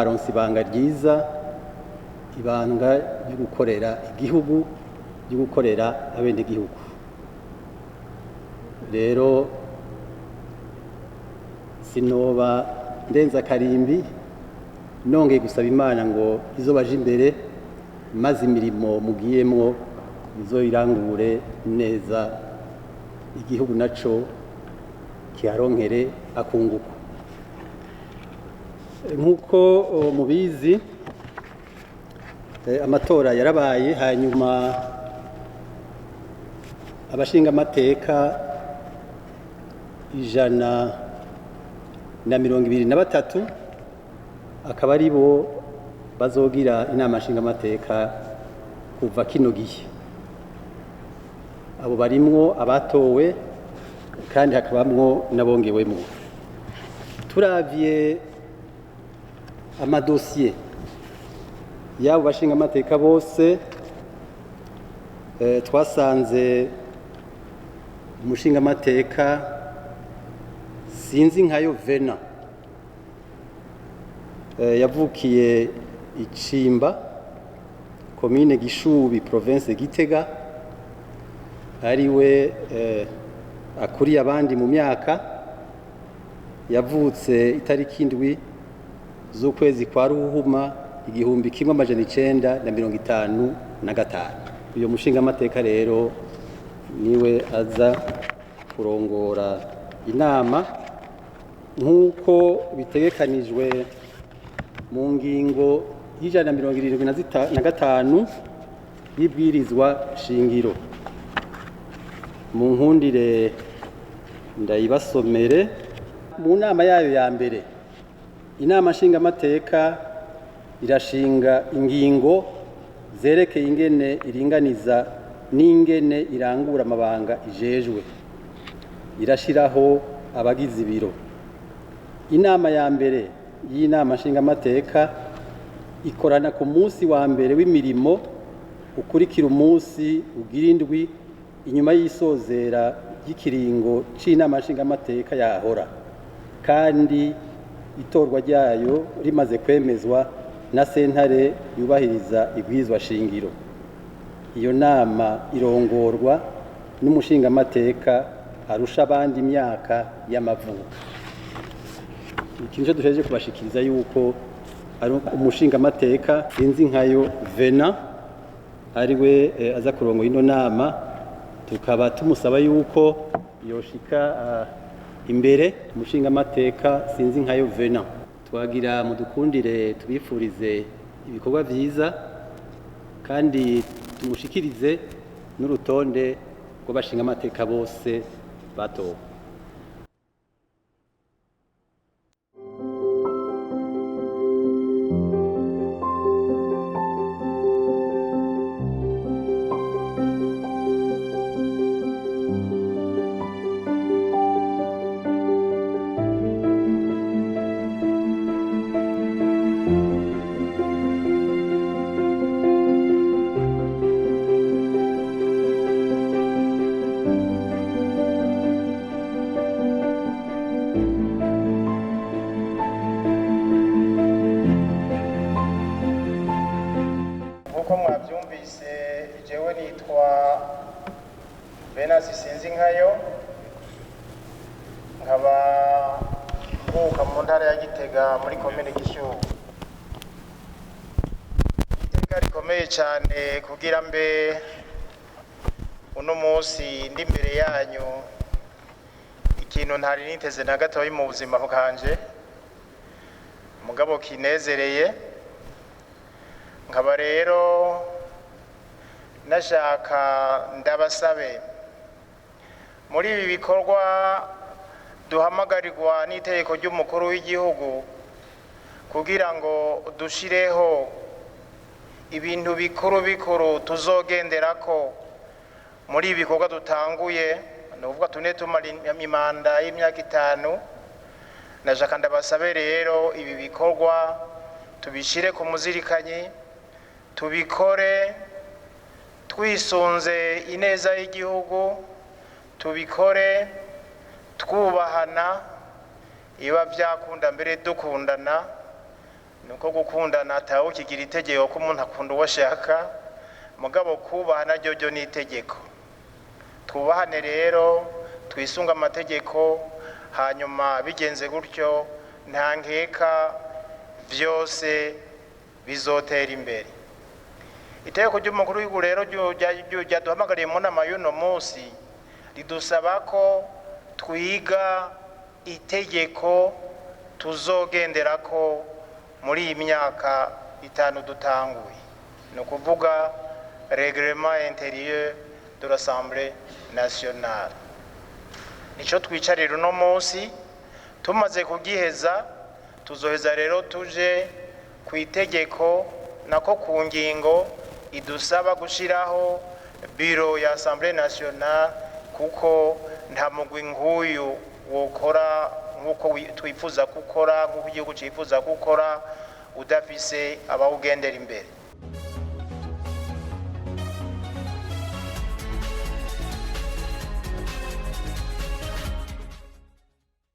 Mwaronse ibanga ryiza, ibanga ryo gukorera igihugu, ryo gukorera abenegihugu. Rero sinoba ndenza karimbi, nongeye gusaba Imana ngo izobaje imbere, maze imirimo mugiyemwo izoyirangure neza, igihugu naco kiharonkere akunguko. Nk'uko mubizi, amatora yarabaye, hanyuma abashingamateka 123 akaba ari bo bazogira inama nshingamateka kuva kino gihe. Abo barimwo abatowe kandi hakabamwo n'abongewemwo. Turavye amadosiye y'abo bashingamateka bose, twasanze umushingamateka Sinzi Nkayo Vena, yavukiye Icimba, komine Gishubi, province Gitega, ariwe akuriye abandi mu myaka. Yavutse itariki 7 z'ukwezi kwa Ruhuma 1955. Uyo mushingamateka rero niwe aza kurongora inama nk'uko bitegekanijwe mu ngingo y'175 y'ibwirizwa shingiro. Mu nkundire ndayibasomere. Mu nama yayo ya mbere, inama nshingamateka irashinga ingingo zerekeye ingene iringaniza n'ingene irangura amabanga ijejwe, irashiraho abagize ibiro. Inama ya mbere y'inama nshingamateka ikorana ku munsi wa mbere w'imirimo ukurikira umunsi ugira indwi inyuma y'isozera ry'ikiringo c'inama nshingamateka yahora, kandi itorwa ryayo rimaze kwemezwa na sentare yubahiriza ibwirizwa shingiro. Iyo nama irongorwa n'umushingamateka arusha abandi imyaka y'amavuko. Ikintu dusheje kubashikiriza yuko ari umushingamateka Sinzi Nkayo Vena ariwe aza kurongora ino nama, tukaba tumusaba yuko yoshika imbere. Umushingamateka Sinzi Nkayo Vena, twagira mudukundire tubifurize ibikorwa vyiza, kandi tumushikirize n'urutonde rw'abashingamateka bose batowe. Nkuko mwabyumvise, jewe nitwa Venasi Sinzi Nkayo, nkaba mvuka mu ntara ya Gitega muri komine Gishubi. Iteka rikomeye cyane kugira mbe uno munsi ndi imbere yanyu, ikintu ntari niteze na gatoyi mu buzima bwanje, mugabo kinezereye. Nkaba rero nashaka ndabasabe muri ibi bikorwa duhamagarirwa n'itegeko ry'umukuru w'igihugu kugira ngo dushireho ibintu bikuru bikuru tuzogenderako muri ibi bikorwa dutanguye, ni ukuvuga tune tumara imanda y'imyaka 5. Nashaka ndabasabe rero ibi bikorwa tubishire ku muzirikanyi, tubikore twisunze ineza y'igihugu, tubikore twubahana, iba byakunda mbere dukundana, Nuko gukundana atawe kigira itegeko ko umuntu akunda uwo ashaka, mugabo kubahana ryo ni itegeko. Twubahane rero, twisunge amategeko, hanyuma bigenze gutyo nta nkeka byose bizotera imbere. Itegeko ry'umukuru w'igihugu rero ryaduhamagariye mu nama y'uno munsi ridusaba ko twiga itegeko tuzogenderako muri iyi myaka 5 dutanguye, ni ukuvuga règlement intérieur de l'Assemblée nationale. Nico twicarira uno munsi. Tumaze kugiheza, tuzoheza rero tuje ku itegeko, nako ku ngingo idusaba gushiraho biro ya Assemblée nationale, kuko nta mugwi nk'uyu wokora nk'uko twifuza gukora, nk'uko igihugu cifuza gukora, udafise abawugendera imbere.